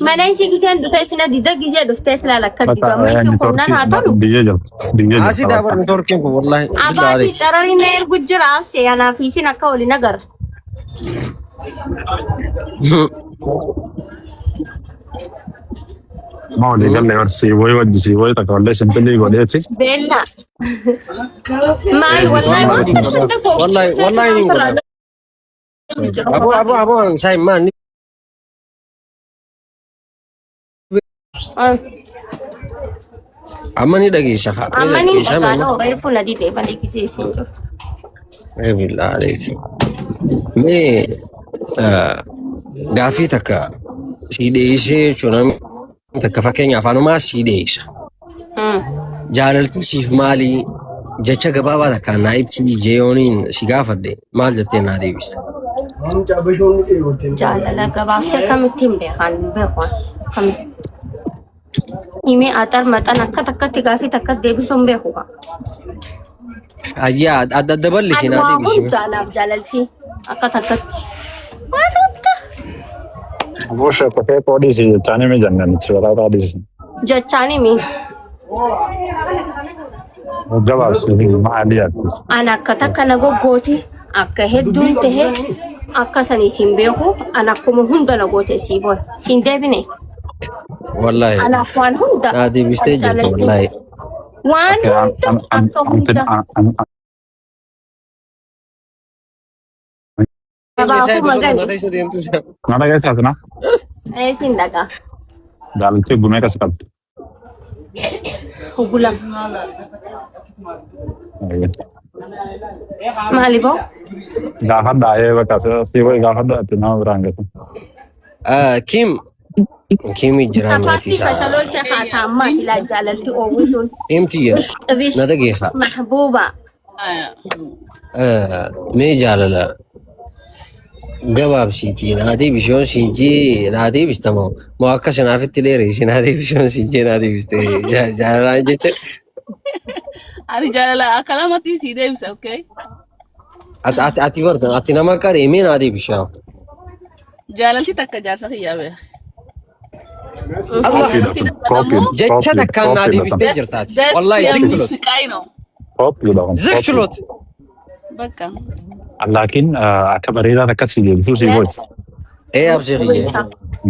Mana isii giseen dhufee sina dida gisee dhuftee sila lakka Bakka didu amma isii kunnaan haa tolu. biyya jirtu. Biyya Asii jirta daa bar bakka. networkiin kun wallahi. Billaa Abaatii aleek. cararii na ergu jira abse anaa fi isin akka waliin agarra. Ma walii galle barsi wayi wajji si wayi takka wallee simpilii godheeti. Beella. Maal wallahi waan takka tokko. Wallahi wallahi ni godha. Aboo aboo aboo saayim maal ni amma ni dhageessa kaa. Ni Amma ni dhageessa dhagaa amma. dhoo reefu na dide malee gisee isin jiru. Eh, billaa aleek. Mee gaaffii takka sii dhiyeessee jechuun namni takka fakkeenya afaanumaa sii dhiyeessa. Jaalalti siif maali? Jecha gabaabaa takkaan naa ibsi jeeyooniin si gaafadhe maal jettee naa deebista? Jaalala gabaabsee akkamitti hin beekan beeku akkamitti. Himee axar maxan akka takkatti gaafii takka deebisuu hin beeku kaa. Ayyaa adda adda bal'isi Ani naa waa deebisi. hunda anaaf jaalalti akka takkatti. Waan hunda Aboo sheekotee qoodisi jechaanii mi jennaan itti walaataa dhiisi. jechaan himi. Gabaabsi maali ati? Ani akka takka na goggooti akka hedduun tahe akka sanii siin beeku ani akkuma hunda na goote sii boy siin deebine. Wallaahi Anaaf waan hunda naa deebistee jirta jaalalti. wallaahi. Waan Okay, hunda akka hunda gabaafuu magani. Na dhageessaas na? Siin dhagaa. Jaalaltii gumee qas qabdi. Hugulam. Maali boo? Gaafadhaa ee bakka si wayi gaafadhaa itti nama biraan gatu. Kim Kimi jira maatii Tafaatti isaa. fashaloota haa taammaa silaa jaalalti oowwituun. Kim tiyya Bish na dhageeffa. mahbuuba. Mee jaalala gabaabsiitii naa deebisi yoon siin jee naa deebista moo moo akka sanaafitti dheeressi naa deebisi yoon siin jee naa deebiste jaalalaan jecha. Ani jaalala akka lamatti sii deebisa, okay? Ati ati ati barta ati nama qaree mee naa deebisi yaa. Jaalalti takka jaarsa kiyyaa beeka. Allah Kooppiidha kun. Kooppiidha. jecha Kooppiidha. takkaan naa Kooppiidha kun. deebistee jirtaati. Des Wallahi zik yammi chulot. siqaay no. Kooppiidha kun. Zik Kooppiidha. chulot. Bakka. Laakiin akka bareedaa takka si deebisuu si godhi. Ee absee kiyya.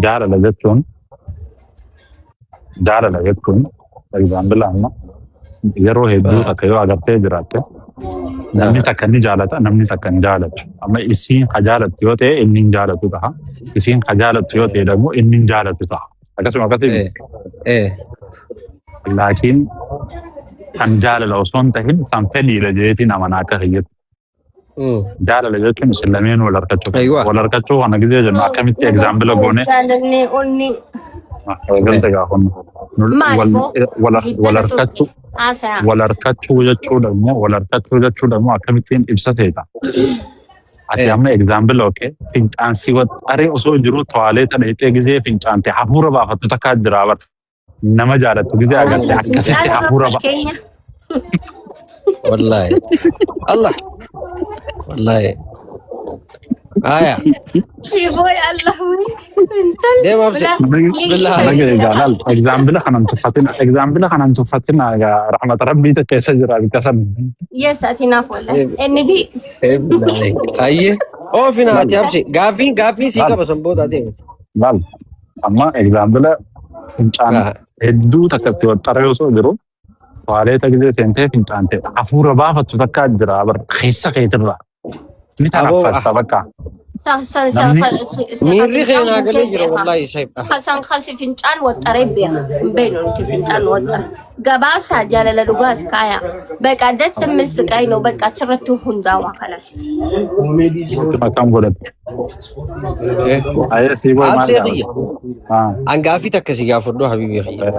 Jaalala jechuun jaalala jechuun example amma yeroo hedduu takka yoo agartee jiraatte namni takka ni jaalata namni takka hin jaalatu. Amma isiin ka jaalattu yoo ta'e inni hin jaalatu ta'a. Isiin ka jaalattu yoo ta'e immoo inni hin jaalatu ta'a. Akkasuma akkasii Ee ee. laakiin kan jaalala osoo hin tahin kan fedhiidha jeetiin amanaa akka kiyyatti. Jaalala jechuun isin lameen wal harkachuu. Aywa. Wal harkachuu kana gizee jennu akkamitti example goone Jaalalli onni galte gaafannu. maali Wal boo? wal wal Hiddana harkachuu tuqxe haasayaa. wal harkachuu jechuudha immoo wal harkachuu jechuudha immoo akkamittiin ibsa seeta. Ati amma example okay fincaan si waxxaree osoo jiru toilet dheexee gizee fincaante hafuura baafattu takka jira bar. Nama jaalattu gizee agarte akkasitti Fincaan hafuura ba. fakkeenya. Wallahi. Allah. Wallahi. Aya. Shibooy Allah. Intal. Deema abse. Billah. Dhagaye jaalal example kanan tuffatina example kanan tuffatina egaa rahmata rabbii keessa jira bikka san. Yes, ati naaf wallahi. Inni fi Eh, billahi. Ayyee. Oofina ati abse. Gaaffiin gaaffiin sii Laal qaba san booda adeema. laal amma example fincaan hedduu takka itti waxxaree osoo jiru toilet gizee seentee fincaante hafuura baafattu takka jira bar keessa keetirra ni Aboo tanaffasta bakka namni miirri kee naa galee jira wallahi saib. Hasan kasi fincaan waxxaree beeka. Hin beeknu nuti fincaan waxxare. Gabaabsaa jaalala dhugaas kaaya. Baqa das የሚል ስቃይ ነው። በቃ achirratti hundaa'u kalas. akkam godhatte ayee sii booy maal Absee gaafate kiyya. An gaaffii takka si gaafadhu habiibii kiyya.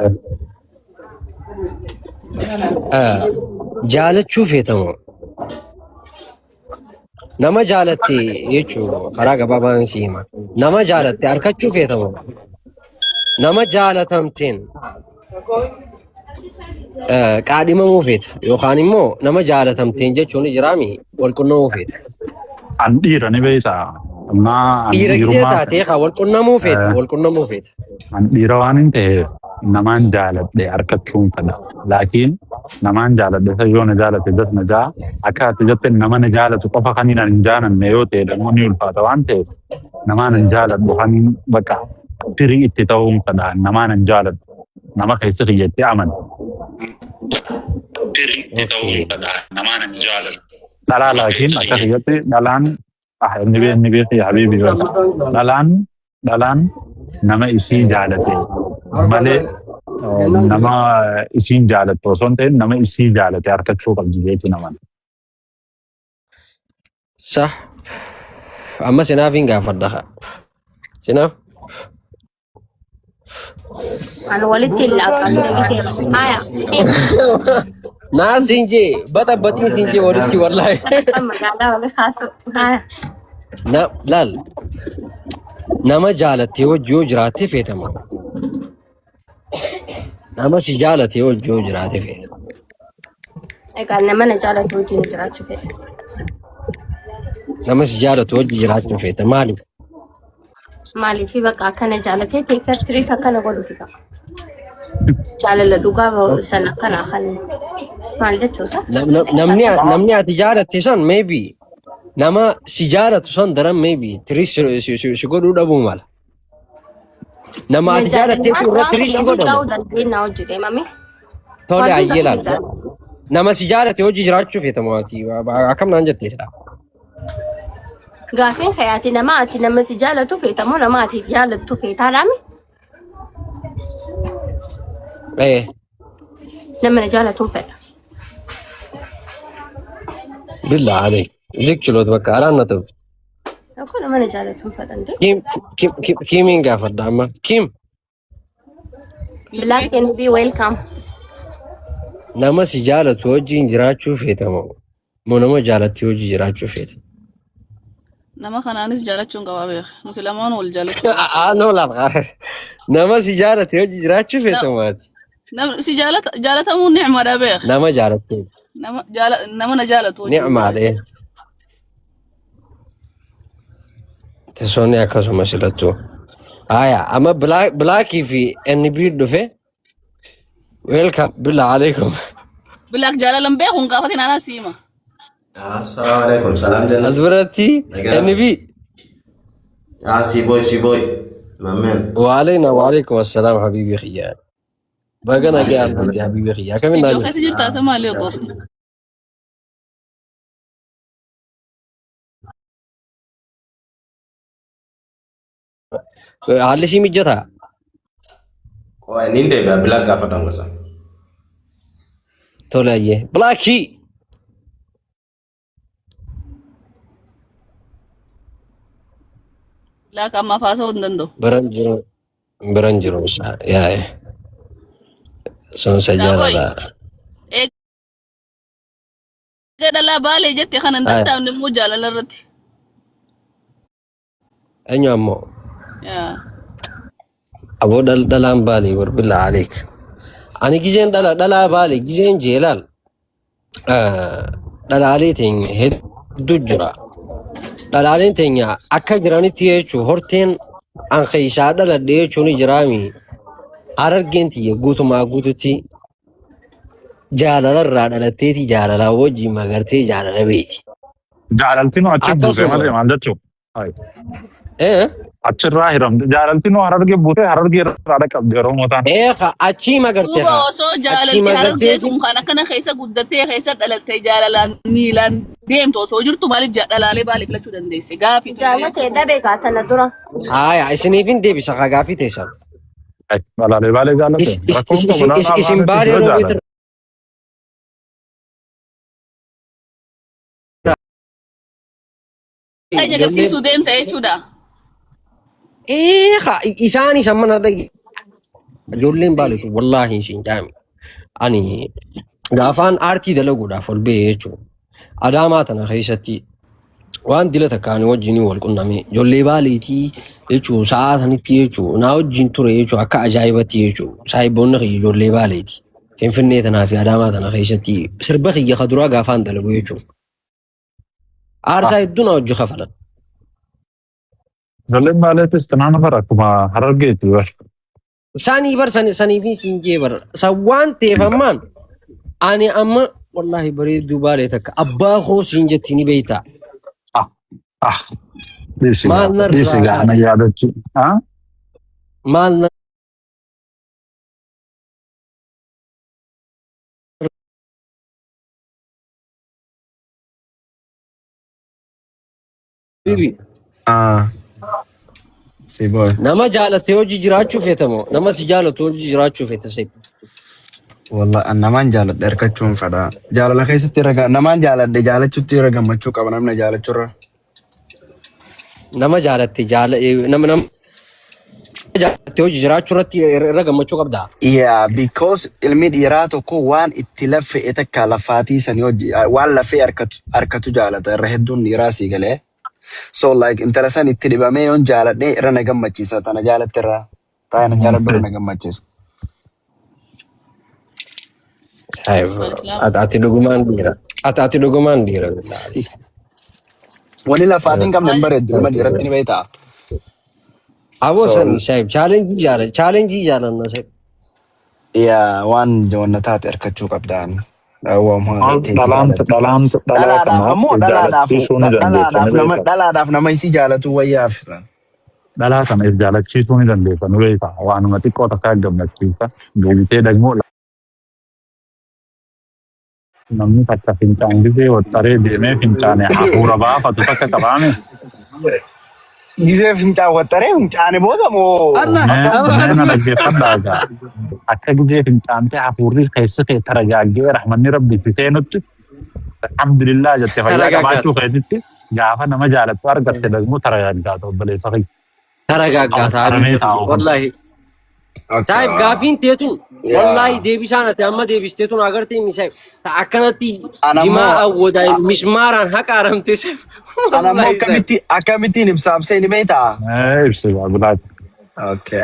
Jaalachuu feetamoo nama jaalatte jechuun karaa gabaabaan si hima. Nama jaalatte harkachuu feetamoo nama jaalatamteen qaadhimamuu feeta yookaan immoo nama jaalatamteen jechuun ni jiraami wal qunnamuu feeta. An dhiira ni beeyta. Amma an Dhiira gisee dhiirummaa taatee kaa wal qunnamuu feeta wal qunnamuu feeta. An dhiira waan hin ta'eef namaan jaaladhe argachuun fedha. Laakiin namaan jaaladhe isa yoo na jaalate jas na jaa akka ati jette nama na jaalatu qofa kan hin hin jaalanne yoo ta'e dammoo ni ulfaata waan ta'eef namaan hin jaaladhu kan hin bakka firii itti ta'uun fedha namaan hin jaaladhu nama keessa kiyyatti amanu. Okay. Dhalaa laakiin akka kiyyatti dhalaan ah inni bee inni beekii habiibi bakka dhalaan dhalaan nama isii jaalate malee nama isiin jaalattu osoo hin ta'in nama isii jaalate harkachuu qabdi jechuun naman. Sah. Amma sinaaf hin gaafadha. kaa. Sinaaf An walitti hin laaqamne gisee. Haya. Naa siin jee baxa baxii siin jee walitti wallaahi. Akka magaalaa wali kaasu. Haya. Na laal nama jaalattee wajji yoo jiraattee feetama. Nama si jaalate wajji yoo jiraate feeta. Egaa nama na jaalatu wajjin jiraachuu fedha. Nama si jaalatu wajji jiraachuu feeta maaliif? Maaliif bakka akkana jaalatee teekar tiriit akkana godhuufi qaba. Jaalala dhugaa sana akkana kan maal jechuusa? Namni namni ati jaalatte san maybe nama si jaalatu san daran maybe tirii si godhuu dhabuu mala. Nama ati jaalatteetu irra tirii si godhamu. Ta'uu dandeenya hojii deemame. Tole Waan ayyee hunda laal. Nama si jaalate hojii jiraachuu feeta moo ati akkam naan jettee jedha. Gaafiin kee ati nama ati nama si jaalatu feeta moo nama ati jaalattu feetaadhaami? Ee Nama na jaalatuun fedha. billaa alee zik chiloot bakka alaan na ta'u. Akkoo nama na jaalatuun fedha ndee. Kim kim kim kimiin gaafadha amma kim Black and be welcome. Nama si jaalatu wajjin jiraachuu feeta moo moo nama jaalattee wajjin jiraachuu feeta? Nama kanaanis jaalachuun qaba beeka. Nuti lamaan wal jaalachuu qabna. No laal. Nama si jaalate wajjin jiraachuu feeta moo ati? Namni si jaalata jaalatamuun ni'maadha beeka. Nama jaalattee. Nama jaala nama na jaalatu wajjin Ni'maadha. jiraachuu. Teessoonni akkasuma silattuu. Haya, amma Blackii fi NB dhufe. Welcome, billah alaikum. Bilaak jaalalan beeku hin gaafatin anaa siima. Assalamu alaikum. Salam jannah. As biratti Nagaa. NB. Ah, si boy, si boy. Mamen. Wa alayna wa alaikum assalam habibi khiyya. Baga nagaa dhufte habibi khiyya. Akkamiin Iddoo naa keessa jirta asa maali qophii? Haalli sii mijataa? Qoy nin deebi'a bilaa gaafa dhangosa. Tole ayyee. Blackii. Bilaak amma haasa'uu hin danda'u. Biran jiru. Biran jiru. Yaa'e. Sonsa Daaboy. jaalala. Eega dhalaa baalee jette kana hin Aya. danda'amne immoo jaalala irratti. Eenyu ammoo? Yaa. Aboo dhalaan baalee bar billaa aleek. Ani gizeen dhala dhalaa baalee gizeen jeelaal dhalaalee teenya hedduu jira. Dhalaaleen teenya akka jiranitti jechuun horteen an keessaa dhaladhe jechuun ni jiraami. Harargeen tiyya guutumaa guututti jaalala irraa dhalatteeti jaalalaa wajjin magartee jaalala beeti. Jaalalti nu achi buute Akkasuma malee maal jechuudha? Hai. eh Achirraa hiramte. Jaalalti nu harargee buute harargee irraa dhaqqabde Oromoo ta'an. eh achii magarte Duuba haa osoo achii jaalalti harargee magarteeti tun kan akkana keessa guddattee keessa dhalattee jaalalaan miilaan deemtu osoo jirtu maaliif dhalaalee baalee filachuu dandeesse? Gaafii tun Jaallatee dhabe gaa tana dura. Haya isiniif hin deebisa haa gaafii teessan. Hai. Dhalaalee baalee jaallate. Is, is, Rakkoon is, qabu isin, is, dhalaa isin baaleetti baalee yoo roobeet jaalate. Keenya ijoolleen agarsiisuu deemta jechuudha. ee haa isaanis amma na dhagi ijoolleen baaleetu wallaahi isin jaami. Ani gaafaan aartii dalaguudhaaf ol ba'e jechuudha. Adaamaa tana keessatti waan dila takka ani wajjin wal qunname ijoollee baaleetii jechuun sa'aa sanitti jechuun naa wajjin ture jechuun akka ajaa'ibatti jechuun saahiboonni kiyya ijoollee baaleeti. Finfinnee tanaa fi Adaamaa tana keessatti sirba kiyya ka duraa gaafaan dalagu jechuun aarsaa hedduu naa wajji kafalan. Ijoolleen Baaleetis xinaana bara akkuma Harargeeti bar. Isaanii bar saniif siin jee bar. San waan ta'eef ammaan ani amma wallaahi bareedduu Baalee takka abbaa koo siin jetti ni beektaa. Ah, ah. Dhiisi Maal gaa, narraa dhiisi gaa, na taate? yaadachuu. Ah? Maal Bibi. Ah, si boy. Nama jaalattee hojii jiraachuu feeta moo nama si jaalatu hojii jiraachuu feeta seep? Wallah an namaan jaaladhe harkachuun fedha. Jaalala keessatti irra namaan jaaladhe jaalachuutti irra gammachuu qaba namni jaalachurra. Nama jaalatte jaala nama nama jaalattee hojii jiraachuu irratti irra gammachuu qabdaa? Yeah, because ilmi dhiiraa tokko waan itti laffe'e takka laffaatii sanii hojii waan laffee harkatu harkatu jaalata irra hedduun dhiiraa sii galee. So like intala san itti dhibamee yoon jaaladhe irra na gammachiisa tana jaalatte irraa taa'ee na jaaladhu irra na gammachiisa. Ati dhugumaan dhiira. Ati dhugumaan dhiira. Billaahi. Wani lafaatiin qabne hin bareeddu ilma dhiiratti ni beektaa. Aboo So sani saayib challenge jaalan challenge jaalanna saayib. Yaa waan wanna taate harkachuu qabdaan. Waan teessi Dhalaan jaalatti. dhalaan dhalaa Dhalaadhaaf kanaaf ammoo dhalaadhaaf jaalachiisuu ni dandeessa dhalaadhaaf ni nama beekta. dhalaadhaaf nama isii jaalatu wayyaaf. Dhalaa kana if jaalachiisuu ni dandeessa ni beekta. Waanuma xiqqoo takka gammachiisa. Deebitee dagmoo namni takka fincaan gisee waxxaree deemee fincaane hafuura baafatu takka qabaame. Gisee fincaan waxxaree fincaane booda moo Allah Mee akkam? mee na dhaggeeffadhaa egaa. Akka gisee fincaantee hafuurri keessi kee taragaaggee rahmanni rabbi itti seenutti alhamdulillah jette fayyaa Taragaaggaata. qabaachuu keetitti gaafa nama jaalattu argatte dagmoo taragaaggaata obboleessa kiyya. Taragaaggaata Hawaramee habibi. taa'u kun. Wallaahi. Saayib gaafiin teetun wallaahi deebisaan ati amma deebisteetun agartee misaayib ta akkanatti Anammoo jimaa awwadaay mismaaraan haqaaramte saayib. Anammoo Wallaahi saayib. akkamitti akkamittiin ibsaabsee ni beektaa? Ibsi gaa bilaati. Okay,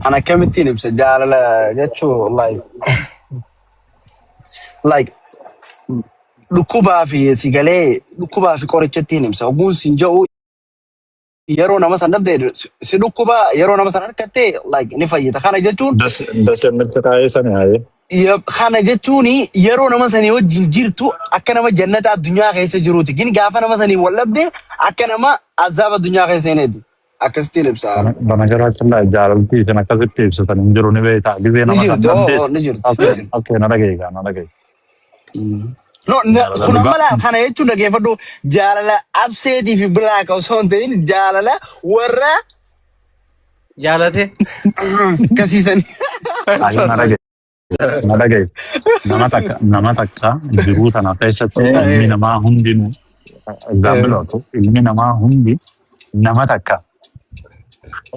an akkamittiin ibsa jaalala jechuun like dhukkubaa fi sigalee dhukkubaa fi qoricha ittiin ibsa. Ogguun sin jedhu yeroo nama san dhabde si dhukkuba yeroo nama san harkatte like ni fayyita. Kana jechuun Das yemmitti taa'ee sani haayee. Kana jechuun yeroo nama sanii wajjin jirtu akka nama jannata addunyaa keessa jiruuti. Gin gaafa nama sanii wal dhabde akka nama azaaba addunyaa keessa seeneeti. Akkasittiin ibsa. በነገራችን ላይ jaalaltii isin akkasitti ibsitan hin jiru ni beektaa. Gizee Ni nama san jirti, oo dhabdees. oo, ni jirti, ni Okay, jirti. okay, na dhagaye gaa, na dhagaye. No, Jaalala kun dhugaa. amma laa kana jechuun dhageeffadhu jaalala abseetii fi bilaaka osoo hin ta'in jaalala warra Jaalate. kasiisanii. Ayi na dhagaye. Na dhagaye. Nama takka jiruu tana keessatti ilmi namaa hundinuu example haa ta'u, ilmi namaa hundi nama takka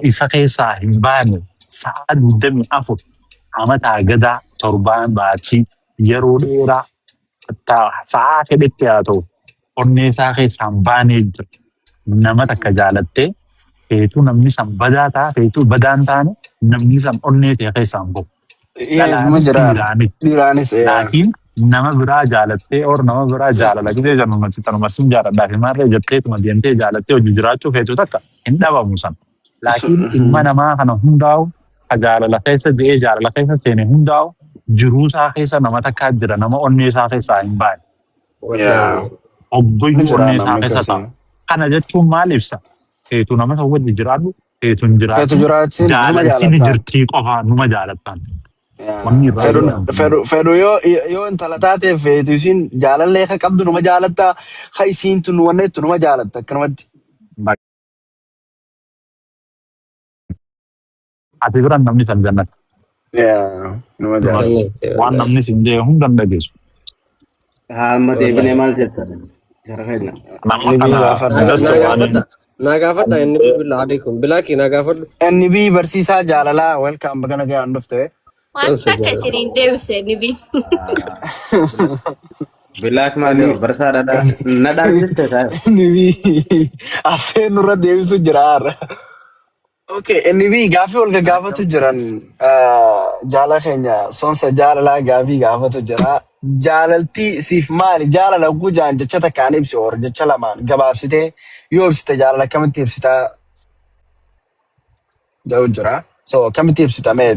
isa keessaa hin baane sa'a 24 amataa gadaa torbaan baatii yeroo dheeraa sa'aa fedhetti haa ta'u onnee isaa keessaa hin baanee jira. Nama takka jaalattee feetuu namni san badaa ta'a feetuu badaa hin taane namni san onnee kee keessaa hin bahu. Numa Dhalaanis jira. dhiiraanis. Dhiiraanis. Laakiin nama biraa jaalattee or nama biraa jaalala gisee jennu tanuma sin jaaladhaa fi maarree jetteetuma deemtee jaalattee hojii jiraachuu feetu takka hin dhabamu san. Laakiin ilma namaa kana hundaa'u ka jaalala keessa ji'ee jaalala keessa seene hundaa'u jiruu isaa keessa nama takkaa jira nama onnee isaa keessaa hin baane. Yaa. Wallaahi. Ni Hoggoyyuu jira onnee isaa namni keessa akkasii. ta'a. Kana jechuun maal ibsa? Feetu nama san wajji jiraadhu, feetu hin Feetu jiraatin, jiraachuun numa jaalalti ni jaalattaan. jirtii qofa numa jaalattaan. Wanni irraa Fedhu jedhamu. fedhu fedhu yoo intala taate feetu isiin jaalallee ka qabdu numa jaalatta ka isiin tun wanneettu numa jaalatta akkanumatti. Ati biran namni san jannata. Yaa numa jaalatta. Waan namni sin jee hunda hin dhageessu. Haa amma deebinee Wallaahi. maal jettan? Jara keenya. Nama Inni bii kana gaafadha. just Naa waan gaafadha. Naa gaafadha inni bilaa alaikum. Bilaaki naa gaafadhu. Inni bii barsiisaa jaalalaa welcome baga nagaan dhufte. Waan Dansa takka jaalala. isiniin deebise ni bi. Bilaak maali Inni barsaa dhadhaa nadhaan jirte taa'e. inni bii afseen nurra deebisu jira har'a. Okay, inni bii gaafii wal gaafatu jiran jaala keenya sonsa jaalalaa gaafii gaafatu jira. Jaalalti siif maali? Jaalala hogguu jaan jecha takkaan ibsi or jecha lamaan gabaabsitee yoo ibsite jaalala akkamitti ibsitaa jedhu jira. So akkamitti ibsita mee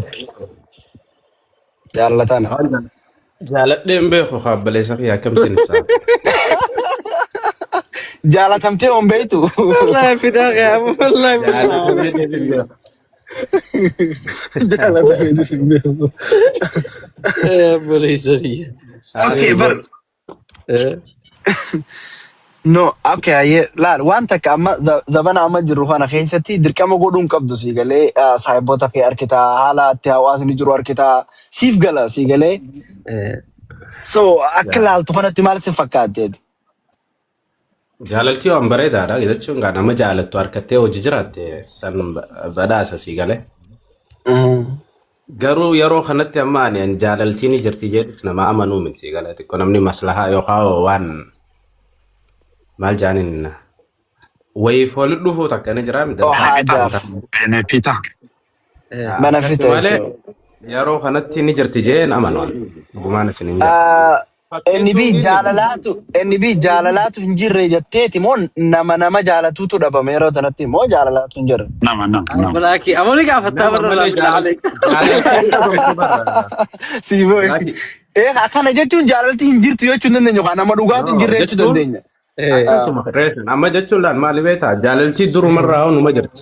jaalala tana? Jaaladhee hin beeku kaabaleessa kiyya akkamittiin ibsaa? Jaalatamtee hon beektu? Wallahi fidaa qiyaamu wallahi fidaa. Jaalatamee hin beeku. Jaalatamee hin beeku. Obboleessa kiyya. Okay, bar No, okay, ayyee laal waan takka amma zabana amma jirru kana keessatti dirqama godhuu hin qabdu sii galee saahiboota kee arkitaa haala itti hawaasni jiru arkitaa siif gala sii galee. So akka laaltu kanatti maal si fakkaatteeti? Jaalaltii waan bareedaadha jechuun gaa nama jaalattu harkattee hojii jiraatte san badhaasa sii galee. Garuu yeroo kanatti amma ani jaalaltii ni jirti jedhus nama amanuu miti sii galee xiqqoo namni maslahaa yookaan waan maal jaaniin wayiif walitti dhufuu takka ni jiraa miti. Oh, haajaaf. Benefita. Benefita Akkasi malee jechuudha. yeroo kanatti ni jirti jeen amanu ani. Dhugumaan isin hin jedhu. NB jaalalaatu NB jaalalaatu hin jirre jetteeti moo nama nama jaalatuutu dhabame yeroo tanatti moo jaalalaatu hin jirre? Nama nama nama. Balaaki amoni gaafattaa Nama barra malee bilaa aleek. jaalaltiin dhabamtu bara. Sii boy. Balaaki. Eh akkana jechuun jaalalti hin jirtu jechuu hin dandeenyu kaa nama dhugaatu hin No, jirre jechuu jechuun dandeenya. akkasuma reesin amma jechuun laal maali beektaa jaalaltii durumarraa numa jirti.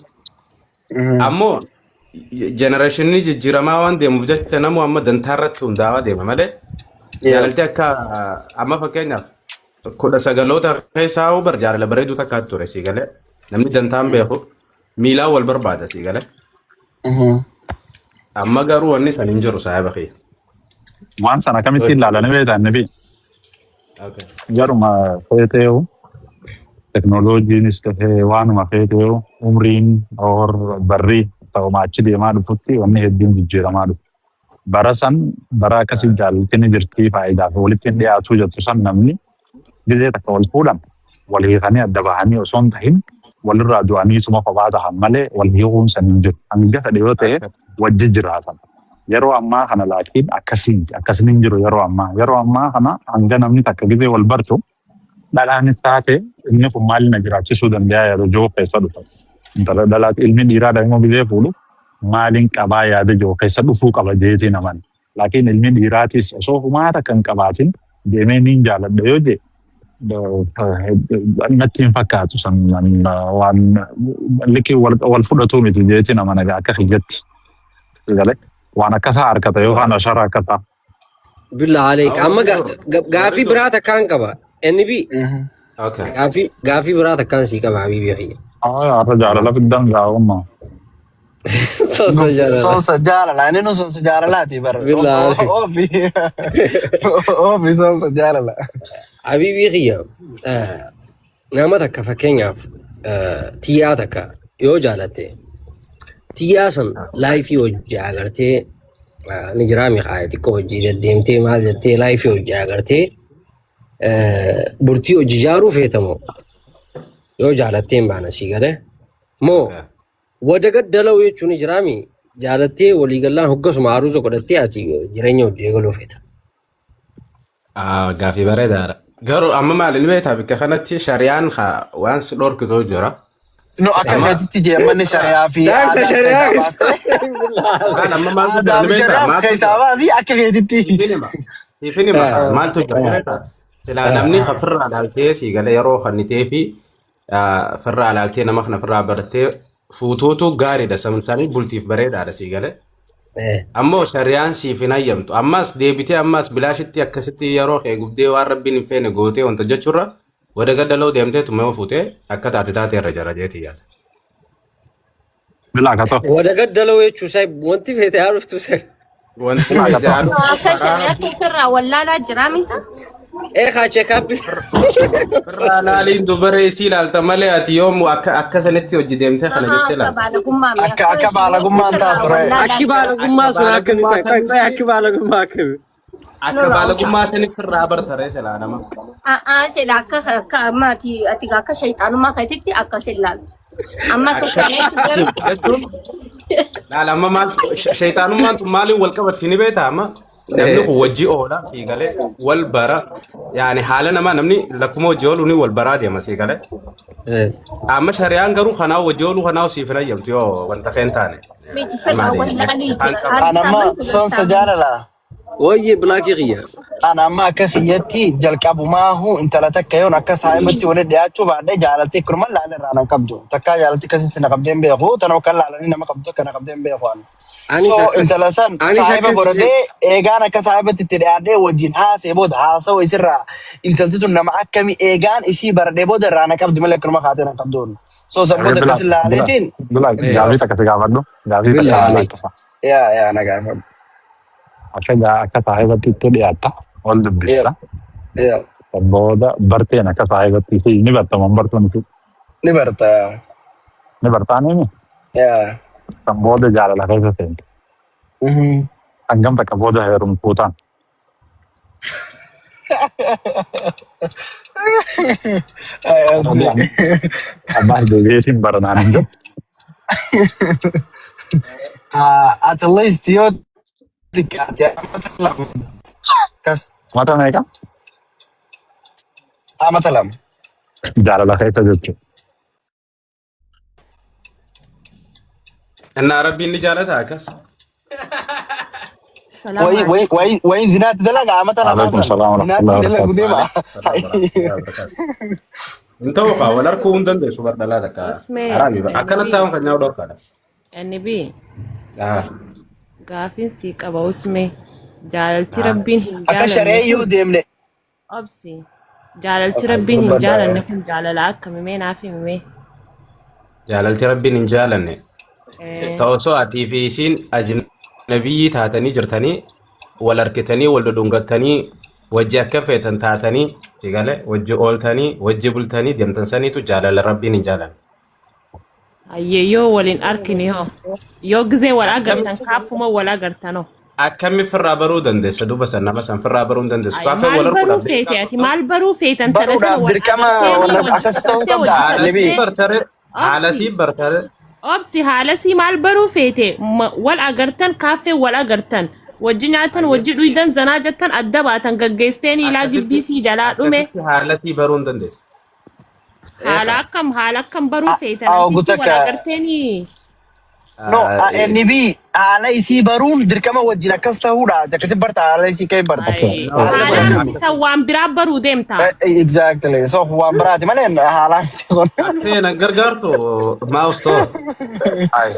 Ammoo jenereeshinii jijjiiramaa waan deemuuf jecha namu amma dantaa irratti hundaa'aa deema malee jaalalti akka amma fakkeenyaaf 19oota keessaa hoo bar jaalala bareedduu takkaatu ture sii galee namni dantaan beeku miilaan wal barbaada sii galee amma garuu wanni san hin jiru saahiba kiyya. Waan sana akkamittiin ilaalanii beektan ni beeku. Garuma feeteewu teknooloojiinis ta'ee waanuma feeteewu umriin or barri ta'uma achi deemaa dhufutti wanni hedduun jijjiiramaa dhufu. Bara san bara akkasii jaalalti ni jirti faayidaaf walitti hin dhiyaatuu jettu san namni gizee takka wal fuudhan wal hiikanii adda bahanii osoo hin tahin walirraa du'aniisuma kophaa tahan malee wal hiikuun san hin jiru. Hanga fedhe yoo ta'e wajji jiraatan. Yeroo ammaa kana laakiin akkasii miti. Akkasiin hin jiru yeroo ammaa. Yeroo ammaa kana hanga namni takka gizee wal bartu dhalaanis taate inni kun maali na jiraachisuu danda'a yaada jiru keessa dhufa. Intala dhalaati ilmi dhiiraa immoo gizee fuudhu maaliin qabaa yaada jiru keessa dhufuu qaba jeetii naman. Laakiin ilmi dhiiraatis osoo humaata kan qabaatin deemee niin jaaladha yoo jee natti hin fakkaatu san waan likki wal fudhatuu miti jeetii nama nagaa akka kiyyatti. Galee waan akkasaa harkata yookaan ashara akkasaa. Bilaa aleek amma gaafii biraa takkaan qaba. NB gaafii biraa takkaan sii qaba habiibii kiyya. Har'a jaalala fiddan gaa'ummaa. Sosa jaalala. Sonsa jaalala. Inni nu sonsa jaalalaati bara. Bilaa aleek. Oofi. Oofi sonsa jaalala. Habiibii kiyya nama takka fakkeenyaaf tiyyaa takka yoo jaalatte tiyyaa san laayifii hojii agartee ni jiraa miqaa'ee xiqqoo hojii deddeemtee maal jettee laayifii hojii agartee burtii hojii ijaaruu feetamoo yoo jaalattee hin baana sii galee moo wada gaddala'u jechuun ni jiraami jaalattee waliigallaan hoggasuma aruuza godhattee ati jireenya hojii eegaluu feeta. Ah, Gaaffii bareedaadha. Garuu amma maali ni beektaa bakka kanatti shari'aan waan si dhorkitu jira. No akka Amma keetitti jee manni shari'aa fi Daakta aadaas shari'aa keessaa baastee. Maal amma maaltu jira Aadaa ni fi beektaa shari'aas maaltu keessaa jira? baasii akka keetitti. Siifin hima. Siifin hima maaltu jira ni beektaa? Silaa namni firraa laaltee sii galee yeroo kannitee fi firraa laaltee nama kana firraa bartee fuutuutu gaariidha. Samsanii bultiif bareedaadha sii galee. Ammoo shari'aan siif hin hayyamtu. Ammas deebitee ammas bilaashitti akkasitti yeroo kee gubdee waan rabbiin hin feene gootee wanta jechuurra wada gaddaloo deemtee tuma yoo fuutee akka taate taate irra jara jeetii yaada. Bilaa katoo. Wada gaddaloo jechuun isaa wanti feete haa dhuftu isaa. Wanti Bilaa feete katoo. haa dhuftu Akka karaa shari'aa keetirraa wallaalaa jiraa misa? Ee kaa cheekaappi. Firraa laaliin dubaree isii ilaalta malee ati yoomuu akka akka sanitti hojii deemtee kana Ahaa, jettee akka ilaalta. baalagummaa mi Akka akka akka baalagummaan shari'aa taatu ree. wallaalaa Akki jira. baalagummaa Akka sun akkami? baalagummaa Qoy qoy sanitti akki baalagummaa akkami? akka Nurraa osaa. baalagummaa sanitti irraa barta ree silaa nama. A'aa sila akka akka amma ati ati akka shayxaanummaa keetitti akkas ilaaltu. Amma akka Akka shari'aatti garuu jechuun laala amma maal shayxaanummaan tun maaliin wal qabatti ni beektaa amma? Namni kun wajji oola sii galee wal bara yaani haala namaa namni lakkuma wajji oolu ni wal baraa deema sii galee. Amma shari'aan garuu kanaa wajji ooluu kanaa siif hin hayyamtu yoo wanta keen taane. Miti fedha Maali? wallahi Afaan jira. qaba. Haalli An isaa amma maaltu sonsa garsaama? jaalala. Wayye bilaakii kiyya. An amma akka kiyyatti jalqabumaahu intala takka yoon akka saahibatti walitti dhiyaachuu baadhee jaalalti akkanuma laala irraa nan qabdu. Takkaa jaalalti akkasii na qabdee hin beeku. Tana kan laalanii nama qabdu akka na qabdee hin beeku. Ani. Anis So akkas intala san anis saahiba akkas godhadhee eegaan akka saahibatti itti dhiyaadhee wajjin haasee booda haasawa isirraa intalti tun nama akkamii eegaan isii baradhee booda irraa na qabdi malee akkanuma kaatee na qabduun. So san Ayyee booda bilaa akkasin bilaa laaleetiin bilaa gaafii takka si gaafadhu gaafii takka Bilaa bilaa aleek. qofa. yaa yaa na gaafadhu. Akka akka saahibatti itti dhiyaatta wal Yaa dubbissa. yaa San booda barteen akka saahibatti si ni bartama hin bartuun si ni barta ni bartaanii yaa. san booda jaalala keessa seente. Hangam takka booda heerumtuu ta'an. Ay, asli. Abbaa deebi'eetiin baranaan hin jiru. At least yoo xiqqaate amata 2. Kas Mata meeqa? amata 2. Jaalala keessa jechuudha. Innaa rabbiin ni jaalata akkas. Salaamu Wayi wayi alaikum. wayi wayi zinaatti dalaga amata lamaa Alaikum san salaam wa zinaatti rahmatullahi wa dalagu barakatuh. deema. Waalaikum salaam wa rahmatullahi wa barakaatuh. Hin ta'u kaa wal harkuu hin dandeessu bar dhalaa takka. Osmee Haraami ba. Akkana NB taa'uun kan nyaa'u dhorkaadha. NB Ah. gaafiin sii qaba Usmee jaalalti Ah. rabbiin hin Akka jaalanne sharee yoo kun deemne obsi jaalalti rabbiin hin dubbadha. jaalanne kun jaalala akkami mee naaf himi mee. Jaalalti rabbiin hin jaalanne. Ta osoo atii fi isiin ajnabiyyi taatanii jirtanii wal harkitanii wal dudungattanii wajji akka feetan taatanii sigale wajji ooltanii wajji bultanii deemtan saniitu jaalala rabbiin hin jaalanne. Hayyee yoo waliin arkine hoo yoo gizee wal agartan kaafuma wal agartan hoo. Akkami firraa baruu dandeessa duuba san nama san firraa baruu hin dandeessu. Ay, Kaafee maal wal baruu arguudhaaf feete daqiiqaa ati 30 maal baruu feetan tana tana Baruudhaaf wal dirqama agarteeni wal wajji akkas ta'uu taphattee qabda wajji Haala Nabi. sii taphattee bartare haala obsi sii bartare obsi haala sii maal baruu feete wal agartan kaaffee wal agartan wajji nyaatan Hayyee. wajji dhuydan zanaa jettan adda baatan gaggeessiteeni ilaa Akkasitti gibbii sii jalaa dhume akkasitti haala sii baruu hin dandeessu. haala akkam haala akkam baruu feete Awwa namtichi wal takka agarteeni no NB haala isii baruun dirqama wajjin akkas ta'uudha. Akkasi barta haala isii kee barta. Okay. Ay, Haala haala baratu miti san waan biraa baruu deemta. Exactly. So waan biraati malee haala miti kun. Ati na gargaartu maa'us ta'u. Ay.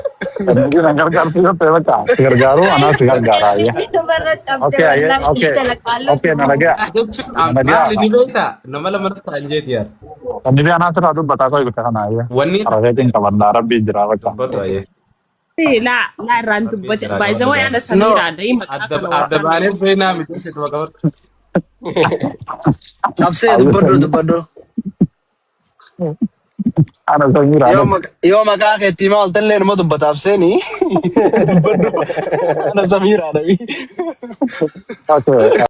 Inni na gargaartu yoo ta'e bakka si gargaaru anaa si gargaara ayyee. Inni dubarra dhabde Okay ayyee wallahi okay intala qaalloo okay na dhagaya Jechuun na dhagaya. maali ni beektaa nama lama ta'an jeeti yaar. Inni biyya anaa sirraa dubbataa soo eegute kana ayyee. Wanni Araseetiin qabannaa rabbii jira bakka. dubbatu ayyee. Laa laa irraan Rabbii dubbate jira baay'isa qabadhu wayi ana jira. No samiiraadha maqaa Adda kana adda warraan baanee seenaa miti itti qabadhu. Absee Ayyee dubbadhu sanyii dubbadhu. ana samiiraadha. Yoo yoo maqaa keetti himaa oltallee numa dubbata abseeni dubbadhu. Ana samiiraadha. Okay.